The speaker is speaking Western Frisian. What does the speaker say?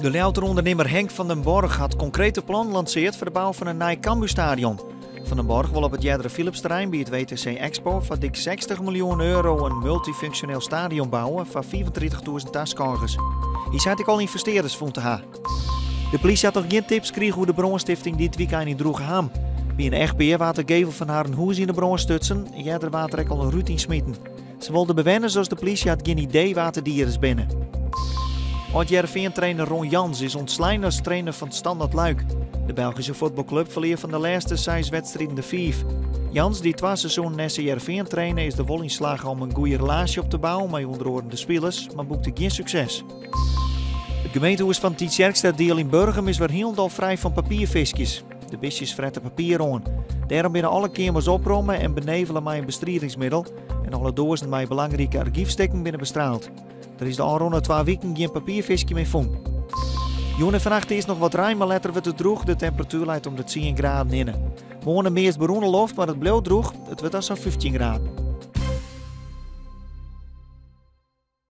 De Ljouwerter ûndernimmer Henk van den Borg hat konkrete plannen lanseard foar de bou fan in nij Cambuurstadion. Van den Borg wol op it eardere Philipsterrein by it WTC Expo foar dik 60 miljoen euro in multyfunksjoneel stadion bouwe foar 35.000 taskôgers. Hy seit ek al ynvestearders fûn te ha. De plysje hat noch gjin tips krige oer de brânstifting dit wykein yn Droegeham. By in echtpear waard de gevel fan harren hûs yn 'e brân stutsen. Earder waard der ek al in rút ynsmiten. Sawol de bewenners as de plysje hat gjin idee wa't de dieders binne. Ald-Hearrenfean-trainer Ron Jans is ûntslein as trainer fan Standard Luik. De Belgyske fuotbalklup ferlear fan de lêste seis wedstriden de fiif. Jans, dy't twa seizoenen SC Hearrenfean trainde, is der wol yn slagge om in goede relaasje op te bouwen mei ûnder oaren de spilers, mar boekte gjin sukses. It gemeentehûs fan Tytsjerksteradiel yn Burgum is wer hielendal frij fan papierfiskjes. De bistjes frette papier oan. Dêrom binne alle keamers opromme en benevele mei in bestridingsmiddel en alle doazen mei belangrike argyfstikken binne bestraald. Der is de ôfrûne twa wiken gjin papierfiskje mear fûn. Jûn en fannacht earst noch wat rein, mar letter wurdt it drûch. De temperatuer leit om de 10 graden hinne. Moarn meast berûne loft, mar it bliuwt drûch. It wurdt dan sa'n 15 graden.